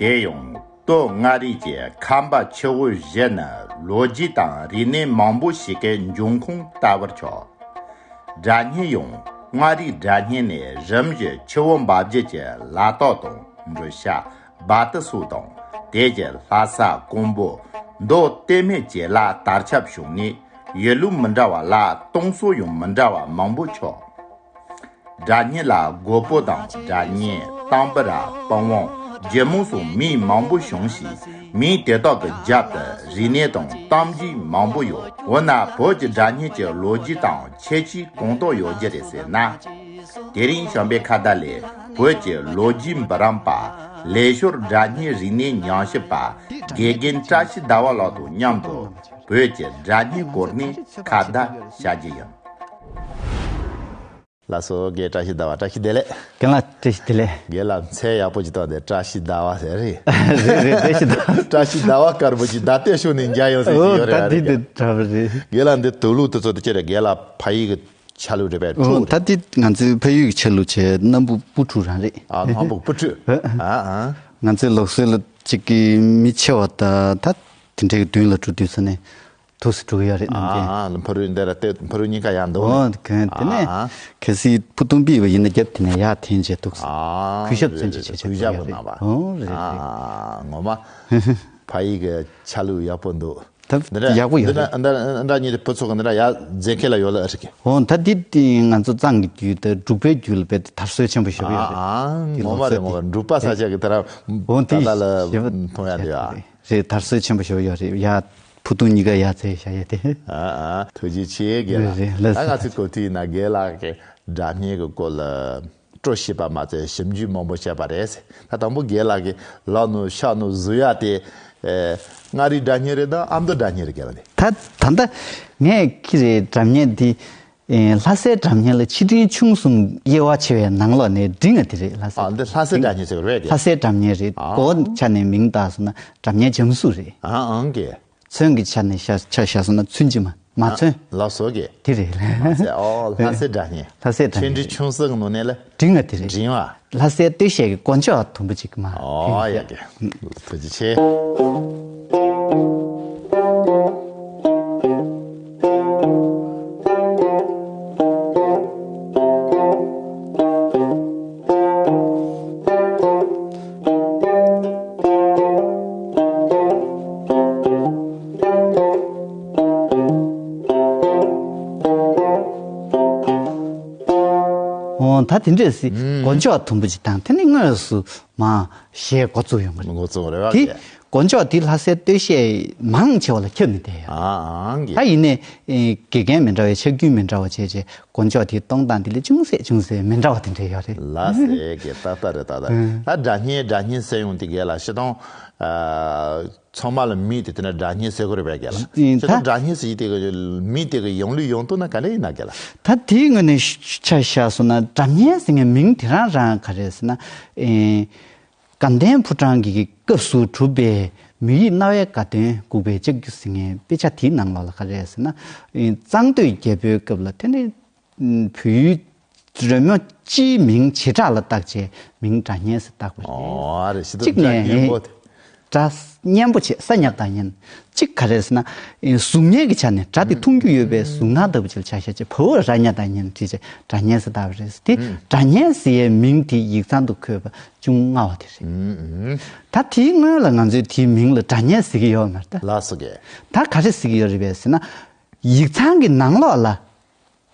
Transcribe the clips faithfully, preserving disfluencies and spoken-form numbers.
དེ་ཡང་སྟོད་མངའ་རིས་ཀྱི་ཁམས་པ་ཆུ་བོ་བཞི་ནི་ལོ་རྒྱུས་དང་རིག་གནས་མང་པོ་ཞིག་གི་འབྱུང་ཁུངས་ལྟ་བུར་ཆགས། སྒྲ་སྙན་ཡང་མངའ་རིས་སྒྲ་སྙན་ནས་རིམ་བཞིན་ཆུ་བོ་འབབ་རྒྱུད་ཀྱི་ལ་དྭགས་དང་འབྲི་ཤ། རྦ་ཏི་སོགས་དང་དེ་རྗེས་ལྷ་ས། ཀོང་པོ། མདོ་སྟོད་སྨད་བཅས་ལ་དར་ཁྱབ་བྱུང་ནས་ཡུལ་ལུང་མི་འདྲ་བ་ལ་གཏོང་སྲོལ་ཡང་མི་འདྲ་བ་མང་པོ་ཆགས། སྒྲ་སྙན་ལ་རྒོད་པོ་དང་སྒྲ་སྙན། ཏམ་བུ་ར། པི་ཝང་། རྒྱུད་མོང་སོགས་མིང་མང་པོ་བྱུང་ཞིང་། མིང་དེ་དག་གི་རྒྱབ་ཏུ་རིག་གནས་དང་གཏམ་རྒྱུད་མང་པོ་ཡོད། འོ་ན་བོད་ཀྱི་སྒྲ་སྙན་གྱི་ལོ་རྒྱུས་དང་ཁྱད་ཆོས་གང་དག་ཡོད་རྒྱུ་རེད་ཟེར་ན། དེ་རིང་བྱམས་པའི་ཁ་བརྡ་ལས་བོད་ཀྱི་ལོ་རྒྱུས་འབུམ་རམས་པ། ལས་ཞོར་སྒྲ་སྙན་རིག་གནས་ཉམས་ཞིབ་པ་དགེ་རྒན་བཀྲ་ཤིས་ཟླ་བ་ལགས་དང་མཉམ་དུ་བོད་ཀྱི་སྒྲ་སྙན་སྐོར་ནས་ཁ་བརྡ་བྱ་རྒྱུ་ཡིན། ལགས་སོ། རྒན་བཀྲ་ཤིས་ཟླ་བ། བཀྲ་ཤིས་བདེ་ལེགས། རྒན་ལགས་བཀྲ་ཤིས་བདེ་ལེགས། རྒན་ལགས་མཚན་ཡག་པོ་ཅིག་བཏགས་ཏེ་བཀྲ་ཤིས་ཟླ་བ་ཟེར་རེད། རེད་རེད། བཀྲ་ཤིས་ཟླ་བ། བཀྲ་ཤིས་ཟླ་བ་དཀར་པོ་ཅིག་ཟླ་སྟོད་ཕྱོགས་ནས་མཇལ་ཡོང་ཟེར་ཞིག་ཡོད་རེད། ཨོ་ད་འདི་རེད། འདི་འདྲ་བ་རེད། རྒན་ལགས་འདི་དུག་ལོག་དེ་ཚོ་དེ་ཅི་རེད། རྒན་ལགས་ཕ་ཡུལ་གྱི་ཆ་ལུགས་རེད་པས། ཨོ་ཕྲུ་གུ་ད་འདི་ང་ཚོའི་ཕ་ཡུལ་གྱི་ཆ་ལུགས་བྱས་སྣམ་བུ་སྤུ་ཕྲུག་རང་རེད། ཨ། སྣམ་བུ་སྤུ་ཕྲུག་ཨ་ཨ། ང་ཚོའི་ལུགས་སྲོལ་ལ་ཅིག་གི་མི་ཆེ་བ་ད་ད་དེ་འདྲའི་མདུན་ལ་འགྲོ་དུས་ཙ་ནས། ཐུགས་སུ་འགྲོ་གི་ཡོད་རེད། ནམ་རྒྱུན། ཨ་ཨ། ཕ་རོལ་འདི་ར་སྟེ་ཕ་རོལ་གཉིས་ཀ་ཡང་འདུག་ཨོ་གན་དེ་ནས། ཨ་ཨ། གལ་སྲིད་ཕུ་ཐུང་པི་བ་ཡིན་ན་རྒྱབ་དེ་ནས་ཡར་འཐེན་བྱས་འདུག་ཨ། གུས་ཞབས་ཚུན་ཆད་བྱེད་ཆོག་གུས་ཞབས་ཡོད་རེད། གནང་བ། ཨོ་རེད་རེད། ཨ་ངོ་མ་ཕ་ཡུལ་གྱི་ཆ་ལུགས་ཡག་པོ་འདུག་ད་འདི་འདྲ་ཡག་པོ་ཡོད་འདི་འདྲ་རེད། འདི་འདྲ་འདི་འདྲ་གཉིས་དེ་བུ་ཚོ་གི་འདི་འདྲ་ཡར་མཛད་མཁན་ལ་ཡོད་ལ་ཨ་ཧྲི་གི། ཨོ་ད་འདི་དེ་ང་ཚོ་གཙང་གི་རྒྱུད་དེ་འབྲུག་པའི་རྒྱུད་ལ་རྦད་དེ་དར་སྲོལ་ཆེན་པོ་ཞེ་པོ་ཡོད་རེད། ཨ་ཨ། དེ་ངོ་མ་ལོ་རེད། ཚོད་ངོ་མ་དེ་འབྲུག་པ་ས་ཆ་གི་དེ་ར་ཨོ་ད་དེ་ལ་ལ་ཞེ་པོ་མཐོང་ཡ་དེ་ཡ། རེད། དར་སྲོལ་ཆེན་པོ་ཞེ་པོ་ཡོད་རེད། ཡ་ཕུ་ཐུང་གཉིས་ཀ་ཡ་ཚེ་ཤ་ཡ་དེ། ཨ་ཨ། ཐུགས་རྗེ་ཆེ་རྒན་ལགས། རེད་རེད། ལགས་ད་སོ། ང་ཚོའི་གོ་ཐོས་ན་རྒན་ལགས་ཀྱི་སྒྲ་སྙན་གྱི་སྐོར་ལ་སྤྲོ་ཤེས་པ་མ་ཚད་ཞིབ་འཇུག་མང་པོ་བྱས་པ་རེད། ད་དང་པོ་རྒན་ལགས་ཀྱིས་ལག་ནང་ཤ་ནང་བཟོ་ཡ་དེ། ཨེ། མངའ་རིས་སྒྲ་སྙན་རེད་དམ་ཨ་མདོ་སྒྲ་སྙན་རེད་རྒན་ལགས་དེ། ད་ད་ལྟ་ངས་ཁྱེད་རའི་སྒྲ་སྙན་འདི། ཨེ། ལྷ་སའི་སྒྲ་སྙན་ལ་ཆེ་འབྲིང་ཆུང་གསུམ་དབྱེ་བ་ཕྱེ་བའི་ནང་ལོགས་ནས་འབྲིང་བ་དེ་རེད། ལྷ་སའི། ཨ་འདི་ལྷ་སའི་སྒྲ་སྙན་ཟེར་བ་རེད། ལྷ་སའི་སྒྲ་སྙན་རེད། ཨ། གོ་བ་ཆ་ནས་མིང་བཏགས་སོང་ན་སྒྲ་སྙན་འཇམ་གཟུགས་རེད། ཨ་ཨང་གི། ཚོན་གྱི་ཆ་ནས་ཆ་བཞག་སོང་ན་ཚོན་གྱི་མ་མ་ཚོན། ལགས་སོ་གི། དེ་རེད། ལྷ་སའི། ཨོ་ལྷ་སའི་སྒྲ་སྙན། ལྷ་སའི་སྒྲ་སྙན། ཆེ་འབྲིང་ཆུང་གསུམ་གྱི་ནང་ནས་ལ། འབྲིང་བ་དེ་རེད། འབྲིང་བ། ལྷ་སའི་སྟོད་གཞས་ཀྱི་གོ་མཆོག་དུམ་བུ་གཅིག་མ། ཨོ་ཡ་གི། ཐུགས་རྗེ་ཆེ། འོ་ད་དེ་འདྲས་སི་ཨུམ། གོ་མཆོག་དུམ་བུ་གཅིག་དང་དེ་ནི་དངོས་སུ་མ་གཞས་འགོ་བཙུགས་ཡོང་གི་རེད། འགོ་བཙུགས་རེད་བ། དེ་གོ་མཆོག་དེ་ལྷ་སའི་སྟོད་གཞས་མང་ཆེ་བ་ལ་ཁྱབ་མི་བསྡད་ཡ། ཨ་ཨང་གི། ད་ཡིན་ནའི་ཨེ་དགེ་རྒན་མི་འདྲ་བའི་ཆ་རྒྱུས་མི་འདྲ་བ་བྱས་བྱས་གོ་མཆོག་དེ་གཏོང་སྟངས་དེ་ལས་ཅུང་ཟད་ཅུང་ཟད་མི་འདྲ་བ་དེ་འདྲ་ཡོད་རེད། ལགས་སེ་གི། ཏག་ཏག་རེད། ཏག་ཏག་ཨུམ། ད་སྒྲ་སྙན་སྒྲ་སྙན་ཟེར་ཡོང་དེ་གས་ལ་སྤྱིར་བཏང་ཨ། ཚང་མ་ལ་མིང་དེ་དེ་ནས་སྒྲ་སྙན་ཟེར་གི་རེད་པས་རྒན་ལགས། ཨིན། ཁྱེད་ད་ཚོ་སྒྲ་སྙན་ཟེར་གྱི་དེ་གི་མིང་དེ་གི་ཡོང་ལུགས་ཡོང་སྟངས་ན་ག་འདྲ་ཡིན་ན་རྒན་ལགས། ད་དེའི་ངོས་ནས་ཆ་བཞག་སོང་ན་སྒྲ་སྙན་ཟེར་མཁན་མིང་དེ་རང་རང་ག་རེ་ཟེར་ན། ཨེ། དགའ་ལྡན་ཕོ་བྲང་གི་སྐབས་སུ་གྲུབ་པའི་མི་ཡི་རྣ་བའི་དགའ་སྟོན་འགུགས་པའི་ལྕགས་ཀྱུ་ཟེར་མཁན་དཔེ་ཆ་དེའི་ནང་ལོགས་ལ་ག་རེ་ཟེར་ན། ཨེ། གཙང་སྟོད་རྒྱལ་པོའི་སྐབས་ལ་དེ་ནི། བོད་ཡུལ་རོལ་མོ་སྤྱིའི་མིང་བྱེ་བྲག་ལ་བཏགས་བྱས་མིང་སྒྲ་སྙན་ཟེར་བཏགས་པ་རེད། ཨོ་ཨ་རེད། ཤི་ཏུ་གཅིག་ནས་སྒྲ་སྙན་པོ་དེ། སྒྲ་སྙན་པོ་བྱས་ས་ཉག་དང་སྙན། གཅིག་ག་རེ་ཟེར་ན། ཨེ། གཟུགས་བརྙན་གྱི་ཆ་ནས་སྒྲ་དེ་མཐོང་རྒྱུ་ཡོད་པའི་གཟུགས་སྣང་ལྟ་བུ་ཅིག་ལ་ཆ་བཞག་བྱས་བོ་ར་ཉ་དང་སྙན་བྲིས་བྱས་སྒྲ་སྙན་ཟེར་བཏགས་པ་རེད། དེ་ཨུམ། སྒྲ་སྙན་ཟེར་ཡའི་མིང་དེ་ཡིག་ཚང་དུ་འཁོད་པ་ཅུང་སྔ་བ་དེ་རེད། ཨུམ་ཨུམ། ད་དེའི་སྔོན་ལ་ང་ཚོས་དེའི་མིང་ལ་སྒྲ་སྙན་ཟེར་གྱི་ཡོད་མ་རེད་ད། ལགས་སོ་གས། ད་ག་རེ་ཟེར་གྱི་ཡོད་རེད་པས་ཟེར་ན། ཡིག་ཚང་གི་ནང་ལོགས་ལ།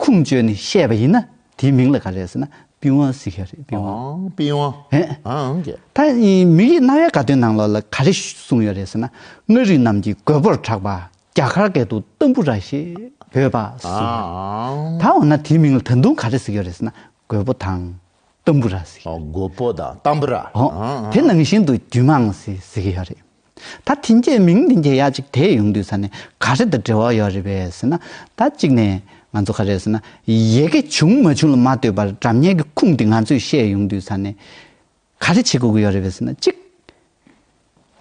ཁུངས་བཅོལ་ནས་བཤད་པ་ཡིན་ན་དེའི་མིང་ལ་ག་རེ་ཟེར་ན་པི་ཝང་ཟེར་གྱི་རེད། པི་ཝང་། ཨང་པི་ཝང་། ཧེ། ཨང་གི། ད་ཡིན་མི་ཡི་རྣ་བའི་དགའ་སྟོན་ནང་ལོགས་ལ་ག་རེ་གསུངས་ཡོད་རེད་ཟེར་ན། མངའ་རིས་རྣམས་ཀྱི་རྒོད་པོར་གྲགས་པ་རྒྱ་གར་སྐད་དུ་ཏམ་བུ་ར་ཞེས་འབོད་པ་གསུངས་ཡོད། ཨང་། ད་འོ་ན་དེའི་མིང་ལ་ད་དུང་ག་རེ་ཟེར་གྱི་ཡོད་རེད་ཟེར་ན་རྒོད་པོ་དང་ཏམ་བུ་ར་ཟེར་གྱི་ཨོ་རེད། རྒོད་པོ་དང་ཏམ་བུ་ར། ཨོ། ཨང་ཨང་། དེ་ནང་བཞིན་དུ་རྒྱུད་མངས་ཟེར་ཟེར་གྱི་ཡོད་རེད། ད་དེ་འདྲའི་མིང་དེ་འདྲའི་ཡ་གཅིག་དེ་ཡོང་དུས་ས་ནས་ག་རེ་དང་འབྲེལ་བ་ཡོད་རེད་པས་ཟེར་ན། ད་གཅིག་ནས་ང་ཚོ་ག་རེ་ཟེར་ན་ཡ་གི་བྱུང་མ་བྱུང་ལ་མ་ལྟོས་པར་སྒྲ་སྙན་གྱི་ཁུངས་དེ་ང་ཚོས་བཤད་ཡོང་དུས་ས་ནས་ག་རེ་བྱེད་དགོས་ཀྱི་ཡོད་རེད་པས་ཟེར་ན། གཅིག་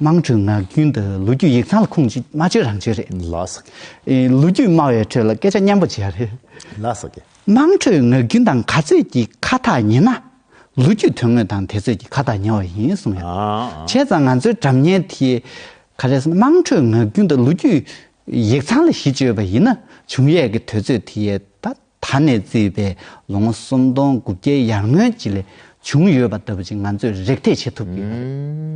དམངས་ཁྲོད་ངག་རྒྱུན་དང་ལོ་རྒྱུས་ཡིག་ཚང་ལ་ཁུངས་གཅིག་མ་བཅོལ་རང་བཅོལ་རེད། ལགས་སོ། ཨེ། ལོ་རྒྱུས་སྨྲ་བའི་ཁྲོད་ལ་སྐད་ཆ་སྙན་པོ་བྱེད་ཡ་རེད། ལགས་སོ་གས། དམངས་ཁྲོད་ངག་རྒྱུན་དང་ག་ཚོད་ཀྱི་ཁ་ཐག་ཉེ་ན། ལོ་རྒྱུས་དོན་དངོས་དང་དེ་ཚོས་ཀྱི་ཁ་བཏགས་ཉེ་བ་ཡིན་གསུངས་ཡོད། ཨ། བྱས་ཙང་ང་ཚོའི་སྒྲ་སྙན་དེ་ག་རེ་ཟེར་ན་དམངས་ཁྲོད་ངག་རྒྱུན་དང་ལོ་རྒྱུས་ཡིག་ཚང་ལ་གཞི་བཅོལ་བ་ཡིན་ན་བྱུང་ཡས་ཀྱི་དུས་ཚོད་དེ་ཡས་ད་ད་ནས་བརྩིས་པའི་ལོ་ངོ་སུམ་སྟོང་དགུ་བརྒྱ་ཡར་སྔོན་ཅིག་ལས་བྱུང་ཡོད་པ་ལྟ་བུ་ཅིག་ང་ཚོས་རེག་ཐེག་བྱེད་ཐུབ་ཀྱི་ཡོད།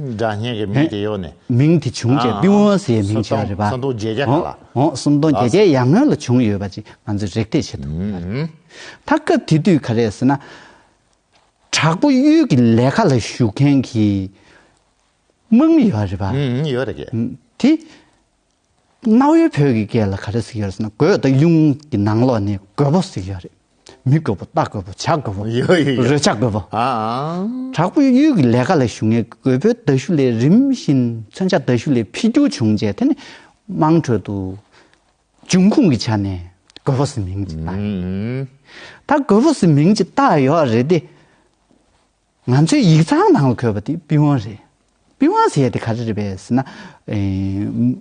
ཨུམ། སྒྲ་སྙན་གྱི་མིང་དེ་ཡོད་ནས། མིང་དེ་བྱུང་རྗེས་ཨ། པི་ཝང་ཟེར་ཡས་མིང་ཆགས་རེད་པ། སུམ་སྟོང་བརྒྱད་བརྒྱ་ག་ལ། འོ་སུམ་སྟོང་བརྒྱད་བརྒྱའི་ཡར་སྔོན་ལ་བྱུང་ཡོད་པ་ཅིག་ང་ཚོས་རེག་ཐེག་བྱེད་ཐུབ་ཀྱི་ཡོད་རེད། ཨུམ། ད་སྐབས་དེ་དུས་ག་རེ་ཟེར་ན། དྲག་པོ་གཡུལ་གྱི་ལས་ཀ་ལ་ཞུགས་མཁན་གྱི་དམག་མི་ཡོད་རེད་པ། ཨུམ། ཡོད་རེད་གི། དེ་གནའ་བོའི་བོད་ཀྱི་སྐད་ལ་ག་རེ་ཟེར་གྱི་ཡོད་རེད་ཟེར་ན་རྒོད་དང་གཡུང་གི་ནང་ལོགས་ནས་རྒོད་པོ་ཟེར་གྱི་ཡོད་རེད། མི་རྒོད་པོ་རྟ་རྒོད་པོ་བྱ་རྒོད་པོ་ཡོད་ཡོད་ཡོད། རོལ་ཆ་རྒོད་པོ། ཨ་ཨ། དྲག་པོ་གཡུལ་གྱི་ལས་ཀ་ལ་ཞུགས་མཁན་རྒོད་པོའི་མདའ་གཞུ་ལས་རིམ་བཞིན་མཚོན་ཆ་མདའ་གཞུ་ལས་འཕེལ་འགྱུར་བྱུང་རྗེས་དེ་ནི་དམངས་ཁྲོད་དུ་འབྱུང་ཁུངས་ཀྱི་ཆ་ནས་རྒོད་པོ་ཟེར་མིང་ཅིག་བཏགས། ཨུམ། ད་རྒོད་པོ་ཟེར་མིང་ཅིག་བཏགས་ཡོད་རེད་དེ། ང་ཚོའི་ཡིག་ཚང་ནང་ལ་འཁོད་པ་དེ་པི་ཝང་རེད། པི་ཝང་ཟེར་ཡས་དེ་ག་རེ་རེད་པས་ཟེར་ན། ཨེ།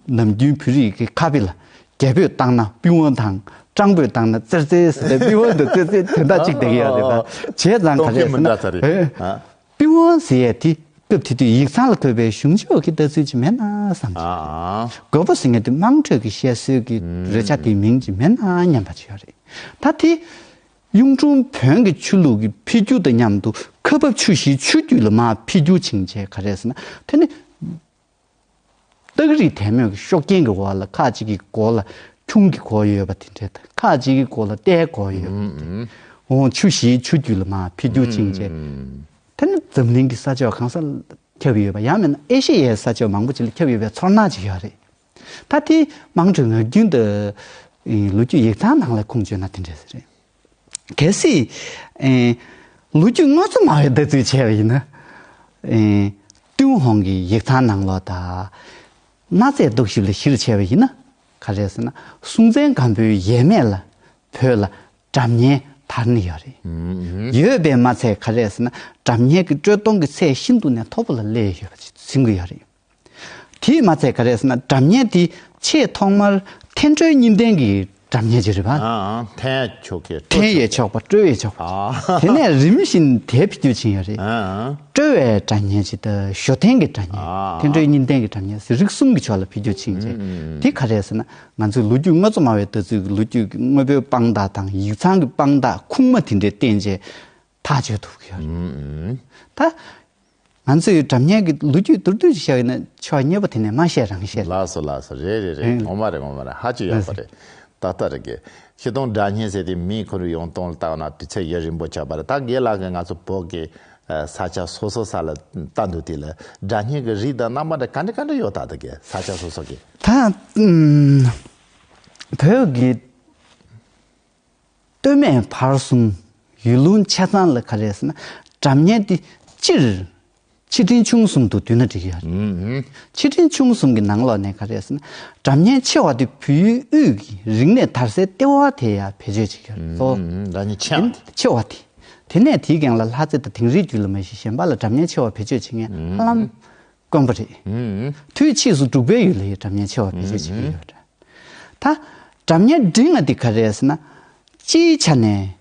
ནམ་རྒྱུན་བོད་རིགས་ཀྱི་ཁ་དཔེ་ལ་རྒྱ་བོད་བཏང་ན་པི་ཝང་དང་། ཀྲང་བོད་བཏང་ན་ཙེར་ཙེར་ཟེར་ཏེ་པི་ཝང་དང་ཙེར་ཙེར་དོན་དག་གཅིག་བསྡད་ཀྱི་ཡོད་རེད་པ། བྱས་ཙང་ག་རེ་ཟེར་ན། ཨ། པི་ཝང་ཟེར་ཡས་དེ་སྐབས་དེ་དུས་ཡིག་ཚང་ལ་འཁོད་པའི་གཞུང་ཕྱོགས་ཀྱི་ལྟ་ཚུལ་ཅིག་མེད་ན་བསམ་གྱི། ཨ། རྒོད་པོ་ཟེར་མཁན་དེ་དམངས་ཁྲོད་ཀྱི་བཤད་སྲོལ་གྱི་རོལ་ཆ་དེའི་མིང་ཅིག་མེད་ན་སྙམ་པ་ཅིག་ཡོད་རེད། ད་དེ། གཡུང་དྲུང་བོན་གྱི་ཆོས་ལུགས་ཀྱི་འཕེལ་འགྱུར་དང་མཉམ་དུ་ཁ་འབབ་ཆུ་བཞིའི་ཆུ་རྒྱུད་ལ་མར་འཕེལ་འགྱུར་ཕྱིན་རྗེས་ག་རེ་ཟེར་ན། དེ་ནི་སྟག་རིས་དལ་མོ་གི་ཤོག་རྐྱེན་གྱི་འོག་ལ་ཁ་ཅིག་གི་མགོ་ལ་ཁྱུང་གི་མགོ་ཡོད་པ་དེ་འདྲ་དང་། ཁ་ཅིག་གི་མགོ་ལ་རྟའི་མགོ་ཡོད་པ་དེ་འདྲ། འོ་ཆུ་བཞིའི་ཆུ་རྒྱུད་ལ་མར་འཕེལ་འགྱུར་ཕྱིན་རྗེས། དེ་ནི་འཛམ་གླིང་གི་ས་ཕྱོགས་གང་སར་ཁྱབ་ཡོད་པ། ཡང་མིན་ན་ཨེ་ཤེ་ཡའི་ས་ཕྱོགས་མང་པོ་ཅིག་ལ་ཁྱབ་ཡོད་པའི་ཚོར་སྣང་ཅིག་ཡོད་རེད། ད་དེ་དམངས་ཁྲོད་ངག་རྒྱུན་དུ་ལོ་རྒྱུས་ཡིག་ཚང་ནང་ལ་ཁུངས་བཅོལ་ན་དེ་འདྲ་ཟེར་རེད། གལ་སྲིད་ལོ་རྒྱུས་དངོས་གཙོ་སྨྲ་བའི་ལྟ་ཚུལ་བྱས་པ་ཡིན་ན། ཏུན་ཧོང་གི་ཡིག་ཚང་ནང་ལོགས་དང་། གནའ་རྫས་རྟོག་ཞིབ་ལ་གཞིར་བྱས་པ་ཡིན་ན་ག་རེ་ཟེར་ན། སྲོང་བཙན་སྒམ་པོའི་ཡས་མས་ལ་བོད་ལ་སྒྲ་སྙན་དར་ནས་ཡོད་རེད། ཡོད་པས་མ་ཚད་ག་རེ་ཟེར་ན་སྒྲ་སྙན་གྱི་སྤྲོད་གཏོང་གི་ཚད་ཤིན་ཏུ་ནས་མཐོ་པོ་ལ་སླེབས་ཡོད་པ་ཅིག་ཟིན་གྱི་ཡོད་རེད། དེས་མ་ཚད་ག་རེ་ཟེར་ན་སྒྲ་སྙན་དེ་ཆེས་ཐོག་མར་འཐེན་སྤྲོད་གཉིས་ལྡན་གྱི་སྒྲ་སྙན་ཅིག་རེད་པ། ཨ་ཨ། འཐེན་ཡས་ཆོག་གི་འཐེན་ཡས་ཆོག་པ་སྤྲོད་ཡས་ཆོག་པ། ཨ། དེ་ནས་རིམ་བཞིན་དེ་འཕེལ་འགྱུར་ཕྱིན་ཡོད་རེད། ཨ་ཨ། སྤྲོད་པའི་སྒྲ་སྙན་ཅིག་དང་ཞོ་འཐེན་གྱི་སྒྲ་སྙན། ཨ་ཨ། འཐེན་སྤྲོད་གཉིས་ལྡན་གྱི་སྒྲ་སྙན་ཟེར་རིགས་གསུམ་གྱི་ཕྱོགས་ལ་འཕེལ་འགྱུར་ཕྱིན་རྗེས། ཨུམ་ཨུམ། དེ་ག་རེ་ཟེར་ན་ང་ཚོའི་ལོ་རྒྱུས་དངོས་གཙོ་སྨྲ་བའི་ལྟ་ཚུལ་གྱི་ལོ་རྒྱུས་ཀྱི་དངོས་པོའི་དཔང་རྟགས་དང་ཡིག་ཚང་གི་དཔང་རྟགས་ཁུངས་མ་དེ་འདྲས་བསྟན་རྗེས་ཐག་གཅོད་ཐུབ་ཀྱི་ཡོད་རེད། ཨུམ་ཨུམ། ད། ང་ཚོས་སྒྲ་སྙན་གྱི་ལོ་རྒྱུས་མདོར་བསྡུས་ཤིག་བཤད་ཡོད་ན་ཕྱོགས་གཉིས་པོ་དེ་ནས་མ་བཤད་རང་བཤད། ལགས་སོ་ལགས་སོ། རེད་རེད་རེད། ཨེ། ངོ་མ་རེད་ངོ་མ་རེད། ཧ་ཅང་ཡག་པོ་རེད། ཏག་ཏག་རེད་གི། སྤྱིར་བཏང་སྒྲ་སྙན་ཟེར་དེ་མིང་ཁོ་རང་ཡོང་སྟངས་ལ་བལྟས་ན་དུས་ཚོད་ཡུན་རིང་པོ་ཆགས་པ་རེད། ད་རྒན་ལགས་ཀྱིས་ང་ཚོ་བོད་ཀྱི་ས་ཆ་སོ་སོ་ས་ལ་ལྟ་འདུག་དེ་ལ་སྒྲ་སྙན་གྱི་རིགས་དང་རྣམ་པ་འདྲ་ག་འདྲ་ག་འདྲ་ཡོད་ད། ད་གི་ས་ཆ་སོ་སོ་གི། ད་ཨུམ། བོད་ཀྱི་སྟོད་སྨད་བར་གསུམ་ཡུལ་ལུང་ཆ་ཚང་ལ་ག་རེ་ཟེར་ན་སྒྲ་སྙན་དེ་སྤྱིར་ཆེ་འབྲིང་ཆུང་གསུམ་དུ་བསྡུས་ན་འགྲིག་གི་ཡོད་རེད། ཨུམ། ཆེ་འབྲིང་ཆུང་གསུམ་གྱི་ནང་ལོགས་ནས་ག་རེ་ཟེར་ན་སྒྲ་སྙན་ཆེ་བ་དེ་བོད་ཡུལ་དབུས་ཀྱི་རིག་གནས་དར་སའི་ལྟེ་བ་དེ་ཡང་བེད་སྤྱོད་བྱེད་ཀྱི་ཡོད་རེད། གཙོ་བོ། ཨུམ། སྒྲ་སྙན་ཆེ་བ་དེ། ཆེ་བ་དེ། དེ་ནས་དེའི་སྒང་ལ་ལྷ་རྩེ་དང་དིང་རིའི་རྒྱུད་ལ་མ་གཞི་གཞན་པ་ལ་སྒྲ་སྙན་ཆེ་བ་བེད་སྤྱོད་བྱེད་མཁན་ཧ་ལམ་དཀོན་པོ་རེད། ཨུམ། དུས་ཕྱིས་སུ་འབྲུག་པའི་ཡུལ་ལ་ཡང་སྒྲ་སྙན་ཆེ་བ་བེད་སྤྱོད་བྱེད་ཀྱི་ཡོད་རེད། ད་སྒྲ་སྙན་འབྲིང་བ་འདི་ག་རེ་རེད་ཟེར་ན། སྤྱིའི་ཆ་ནས་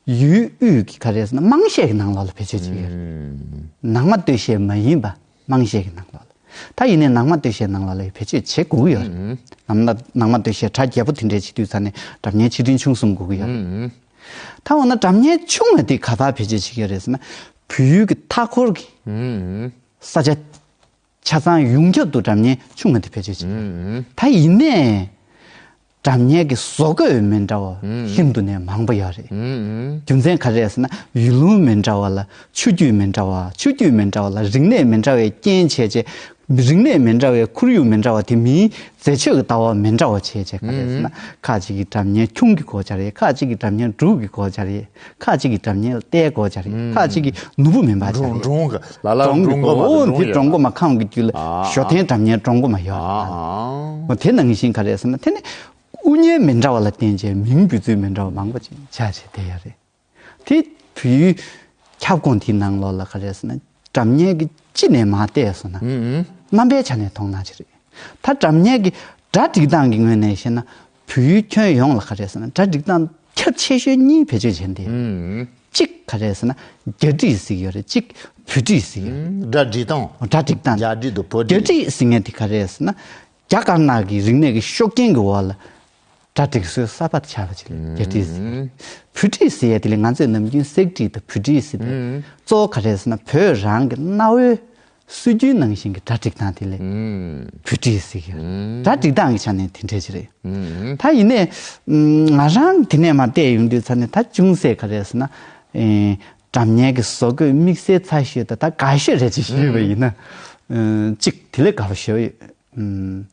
ཡུལ་དབུས་ཀྱི་ག་རེ་རེད་ཟེར་ན་དམངས་གཞས་ཀྱི་ནང་ལོགས་ལ་བེད་སྤྱོད་བྱེད་ཀྱི་ཡོད་རེད། ཨུམ། ནང་མ་སྟོད་གཞས་མ་ཡིན་པ་དམངས་གཞས་ཀྱི་ནང་ལོགས་ལ། ད་ཡིན་ནའི་ནང་མ་སྟོད་གཞས་ནང་ལོགས་ལ་བེད་སྤྱོད་བྱེད་དགོས་ཀྱི་ཡོད་རེད། ཨུམ། ནང་མ་ནང་མ་སྟོད་གཞས་གྲ་རྒྱས་པོ་དེ་འདྲས་བྱེད་དུས་ཙ་ནས་སྒྲ་སྙན་ཆེ་འབྲིང་ཆུང་གསུམ་དགོས་ཀྱི་ཡོད་རེད། ཨུམ། ད་འོ་ན་སྒྲ་སྙན་ཆུང་བ་དེ་ག་པར་བེད་སྤྱོད་བྱེད་ཀྱི་ཡོད་རེད་ཟེར་ན། བོད་ཡུལ་གྱི་མཐའ་འཁོར་གྱི་ཨུམ། ས་ཆ་ཆ་ཚང་ཡོངས་ཁྱབ་ཏུ་སྒྲ་སྙན་ཆུང་ངུ་དེ་བེད་སྤྱོད་བྱེད་ཀྱི་ཡོད། ཨུམ། ད་ཡིན་ནའི་སྒྲ་སྙན་གྱི་བཟོ་བཀོད་མི་འདྲ་བ་ཨུམ། ཤིན་ཏུ་ནས་མང་པོ་ཡོད་རེད། ཨུམ། རྒྱུ་མཚན་ག་རེ་རེད་ཟེར་ན་ཡུལ་ལུང་མི་འདྲ་བ་ལ་ཆོས་བརྒྱུད་མི་འདྲ་བ། ཆོས་བརྒྱུད་མི་འདྲ་བ་ལ་རིག་གནས་མི་འདྲ་བའི་རྐྱེན་བྱས་རྗེས། རིག་གནས་མི་འདྲ་བའི་ཁོར་ཡུག་མི་འདྲ་བ་དེ་མིའི་མཛེས་ཆོས་ཀྱི་ལྟ་བ་མི་འདྲ་བ་བྱས་རྗེས་ག་རེ་རེད་ཟེར་ན། ཨུམ། ཁ་ཅིག་གིས་སྒྲ་སྙན་ཁྱུང་གི་སྒོ་བྱ་རེད། ཁ་ཅིག་གིས་སྒྲ་སྙན་འབྲུག་གི་སྒོ་བྱ་རེད། ཁ་ཅིག་གིས་སྒྲ་སྙན་རྟའི་སྒོ་བྱ་རེད། ཨུམ། ཁ་ཅིག་གིས་ནོར་བུ་མིན་པ་བྱ་རེད། འབྲོང་འབྲོང་གི་ལ་ལ་འབྲོང་གི་འབྲོང་གོ་མ་འོ་འབྲོང་འདི་ཡོད། འབྲོང་གོ་མ་ཁམས་ཀྱི་རྒྱུད་ལ་ཨ་ཞོ་ཐན་སྒྲ་སྙན་འབྲོང་གོ་མ་ཡོད། ཨ་ཨ། འོ་དེ་ནང་བཞིན་ག་རེ་ཟེར་ན་དེ་ནི་དབུ་བརྙེས་མི་འདྲ་བ་ལ་བརྟེན་བྱས་མིང་འབོད་ཚུལ་མི་འདྲ་བ་མང་པོ་ཅིག་ཆགས་བྱས་བསྡད་ཡོད་རེད། དེ་བོད་ཡུལ་ཁྱབ་ཁོངས་དེའི་ནང་ལོགས་ལ་ག་རེ་ཟེར་ན་སྒྲ་སྙན་གྱི་སྤྱི་ནས་མར་བལྟས་སོང་ན། ཨུམ་ཨུམ། རྣམ་པའི་ཆ་ནས་མཐོང་ན་ཅི་རེད། ད་སྒྲ་སྙན་གྱི་སྒྲ་སྒྲིག་སྟངས་ཀྱི་ངོས་ནས་བཤད་ན་བོད་ཡུལ་ཁྱོན་ཡོངས་ལ་ག་རེ་ཟེར་ན་སྒྲ་སྒྲིག་སྟངས་ཁྱབ་ཆེ་ཤོས་གཉིས་བེད་སྤྱོད་བྱས་ཏེ། ཨུམ། གཅིག་ག་རེ་ཟེར་ན་རྒྱ་བྲིས་ཟེར་གྱི་ཡོད་རེད། གཅིག་བོད་བྲིས་ཟེར་གྱི་ཡོད་རེད། སྒྲ་སྒྲིག་སྟངས། སྒྲ་སྒྲིག་སྟངས། རྒྱ་བྲིས་དང་བོད་བྲིས། རྒྱ་བྲིས་ཟེར་མཁན་དེ་ག་རེ་ཟེར་ན། རྒྱ་དཀར་ནག་གི་རིག་གནས་ཀྱི་ཤུགས་རྐྱེན་གྱི་འོག་ལ་སྒྲ་སྒྲིག་སྲོལ་གསར་པ་དེ་ཆགས་པ་ཅིག་རེད། རྒྱ་བྲིས་ཟེར། བོད་བྲིས་ཟེར་ཡ་དེ་ལས་ང་ཚོས་ནམ་རྒྱུན་གསེག་བྲིས་དང་བོད་བྲིས་ཟེར་ཏེ། གཙོ་བོ་ག་རེ་ཟེར་ན་བོད་རང་གི་གནའ་བོའི་སྲོལ་རྒྱུན་ནང་བཞིན་གྱི་སྒྲ་སྒྲིག་སྟངས་དེ་ལས་བོད་བྲིས་ཟེར་གྱི་ཡོད། སྒྲ་སྒྲིག་སྟངས་ཀྱི་ཆ་ནས་དེ་འདྲས་ཅིག་རེད། ད་ཡིན་ནའི་ང་རང་དེ་ནས་མར་བལྟས་ཡོང་དུས་ཙ་ནས་ད་ཅུང་ཟད་ག་རེ་ཟེར་ན། ཨེ། སྒྲ་སྙན་གྱི་བཟོ་བཀོད་དམིགས་བསལ་ཚ་ཤོས་དང་ད་དགའ་ཤོས་རེད་ཅེས་ཞུས་པ་ཡིན་ན། ཨེ། གཅིག་དེ་ལས་དགའ་པོ་ཞེ་པོ་ཡོད། ཨེ།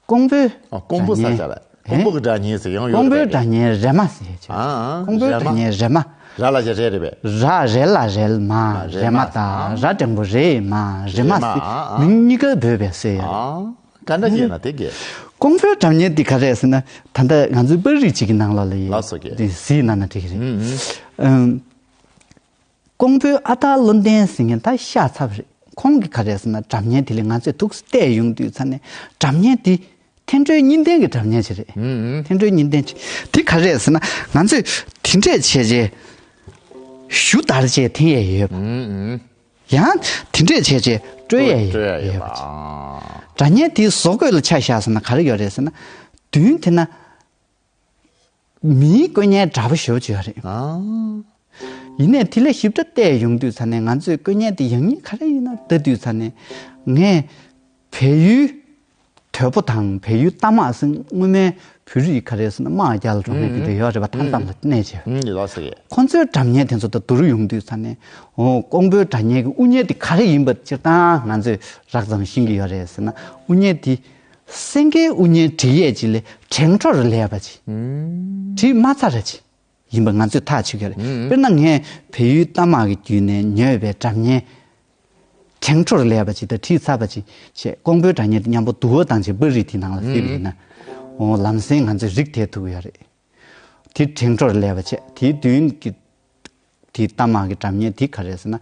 ཀོང་པོའི། ཨ། ཀོང་པོ་ས་ཆ་ལ། ཀོང་པོ་གི་སྒྲ་སྙན་ཟེར་ཡང་ཡོད་རེད་པས། ཀོང་པོའི་སྒྲ་སྙན་རེ་མ་ཟེར་ཡ་ཅིག་ཨ། ཨ། ཀོང་པོའི་རེ་མ། སྒྲ་སྙན་རེ་མ། ར་ལ་ཞབས་རེ་རེད་པས། ར་རེ་ལ་རེལ་མ། རེ་མ་དང་། ར་འགྲེང་བུ་རེ་མ། རེ་མ་ཟེར། རེ་མ། ཨ། ཨ། མིང་གཉིས་ཀ་འབོད་པས་ཟེར་ཡ་རེད། ཨ། ག་འདྲ་ཞིག་ན་དེ་གས། ཀོང་པོའི་སྒྲ་སྙན་འདི་ག་རེ་ཟེར་ན། ད་ལྟ་ང་ཚོའི་པར་རིས་གཅིག་གི་ནང་ལོགས་ལ་ཡིན། ལགས་སོ་གས། དེ་གཟིགས་གནང་ན་འགྲིག་གི་རེད། ཨུམ། ཨུམ། ཀོང་པོའི་ཨ་སྟག་བློ་ལྡན་ཟེར་མཁན་ད་ཤ་ཚ་པོ་རེད། ཁོང་གིས་ག་རེ་ཟེར་ན་སྒྲ་སྙན་དེ་ལས་ང་ཚོས་ཐུགས་བལྟས་ཡོང་དུས་ཙ་ནས་སྒྲ་སྙན་དེ་འཐེན་འཕྲོས་གཉིས་ལྡན་གྱི་སྒྲ་སྙན་ཅིག་རེད། ཨུམ། ཨུམ། འཐེན་འཕྲོས་གཉིས་ལྡན་ཅིག་དེ་ག་རེ་ཟེར་ན་ང་ཚོས་དེ་འདྲས་བྱས་རྗེས་གཞུ་བདར་བྱས་འཐེན་ཡས་ཡོད་པ། ཨུམ། ཨུམ། ཡང་དེ་འདྲས་བྱས་རྗེས་དཀྲོལ་ཡས་དཀྲོལ་ཡས་ཡོད་ཡོད་པ་པ། ཅིག་སྒྲ་སྙན་དེའི་བཟོ་བཀོད་ལ་ཆ་བཞག་སོང་ན་ག་རེ་ཡོད་རེད་ཟེར་ན། མདུན་དེ་ན། མིའི་སྐུ་བརྙན་འདྲ་པོ་ཞེ་པོ་ཅིག་ཡོད་རེད། ཨ། ཡིན་ནའི་དེ་ལས་ཞིབ་ཕྲ་བལྟས་ཡོང་དུས་ཙ་ནས་ང་ཚོས་སྐུ་བརྙན་དེ་ཡག་ཉེས་ག་རེ་ཡིན་ན་ལྟ་དུས་ཙ་ནས། ངས་བལ་ཡུལ་དོལ་པོ་དང་བལ་ཡུལ་རྟ་དམག་ཟེར་སྔོན་མའི་བོད་རིགས་ག་རེ་ཟེར་ན་དམག་རྒྱག་ལ་འགྲོ་མཁན་དེ་འདྲ་ཡོད་རེད་པ། མཐའ་མཚམས་ལ་གནས་བྱས། ཨུམ། ལགས་སོ་གས། ཁོང་ཚོའི་སྒྲ་སྙན་དེ་ཚོ་དང་བསྡུར་ཡོང་དུས་ཙ་ནས། འོ། ཀོང་པོའི་སྒྲ་སྙན་གྱི་དབུ་བརྙན་དེ་ག་རེ་ཡིན་པ་སྤྱིར་བཏང་ང་ཚོས་རགས་ཙམ་ཤེས་ཀྱི་ཡོད་རེད་ཟེར་ན། དབུ་བརྙན་དེ་སེང་གེའི་དབུ་བརྙན་བྲིས་ཡས་ཅིག་ལས་བྲེང་འཕྲོར་སླེབས་པ་ཅིག་ཨུམ། བྲིས་མ་ཚར་བ་ཅིག་ཡིན་པ་ང་ཚོས་ཐག་ཆོད་ཀྱི་རེད། ཨུམ། དཔེར་ན་ངས་བལ་ཡུལ་རྟ་དམག་གི་བརྒྱུད་ནས་ཉོས་པའི་སྒྲ་སྙན་བྲེང་འཕྲོར་སླེབས་པ་ཅིག་དང་བྲིས་ཚར་བ་ཅིག་བྱས། ཀོང་པོའི་སྒྲ་སྙན་དེ་མཉམ་པོ་བསྡུར་བ་བཏང་བྱས་པར་རིས་དེའི་ནང་ལ་གཟིགས་པ་ཡིན་ན། འོ། ལམ་སེང་ང་ཚོས་རིག་ཐེག་ཐུབ་ཀྱི་ཡོད་རེད། དེ་བྲེང་འཕྲོར་སླེབས་པ་བྱས། དེའི་མདུན་གྱི་དེའི་རྟ་དམག་གི་སྒྲ་སྙན་དེ་ག་རེ་ཟེར་ན།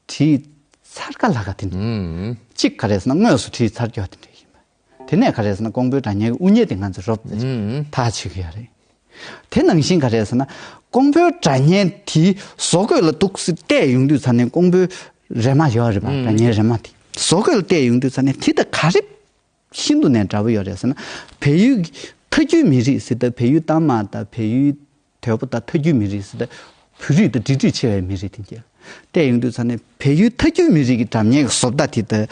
བྲིས་ཚར་ག་ལ་ག་དེ་འདྲ། ཨུམ། གཅིག་ག་རེ་ཟེར་ན་དངོས་སུ་བྲིས་ཚར་རྒྱུ་དེ་འདྲ་ཡིན་པ། དེ་ནས་ག་རེ་ཟེར་ན་ཀོང་པོའི་སྒྲ་སྙན་གྱི་དབུ་བརྙན་དེ་ང་ཚོས་རོབ་ཙམ་ཨུམ། ཐག་ཆོད་ཀྱི་ཡོད་རེད། དེ་ནང་བཞིན་ག་རེ་ཟེར་ན་ཀོང་པོའི་སྒྲ་སྙན་དེའི་བཟོ་བཀོད་ལ་འདུག་སེ་བལྟས་ཡོང་དུས་ཙ་ནས། ཀོང་པོའི་རེ་མ་ཡོད་རེད་པ། ཨུམ། སྒྲ་སྙན་རེ་མ་དེ་བཟོ་བཀོད་ལ་བལྟས་ཡོང་དུས་ཙ་ནས་དེ་དང་ག་རེ་ཤིན་ཏུ་ནས་འདྲ་པོ་ཡོད་རེད་ཟེར་ན། བལ་ཡུལ་གྱི་ཐལ་འགྱུར་མི་རིགས་ཟེར་ད། བལ་ཡུལ་རྟ་དམག་དང་བལ་ཡུལ་དོལ་པོ་དང་ཐལ་འགྱུར་མི་རིགས་ཟེར་ད། བོད་རིགས་དང་འབྲེལ་འདྲིས་ཆེ་བའི་མི་རིགས་དེ་འདྲ་བལྟས་ཡོང་དུས་ཙ་ནས། བལ་ཡུལ་ཐལ་འགྱུར་མི་རིགས་ཀྱི་སྒྲ་སྙན་གྱི་བཟོ་ལྟ་དེ་དང་